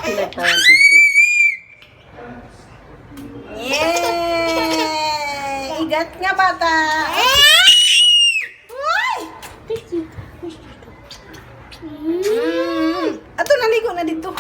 150, nagpa 150. Yay! Igat nga, bata. Uy! Thank you. Ato, naligo na dito.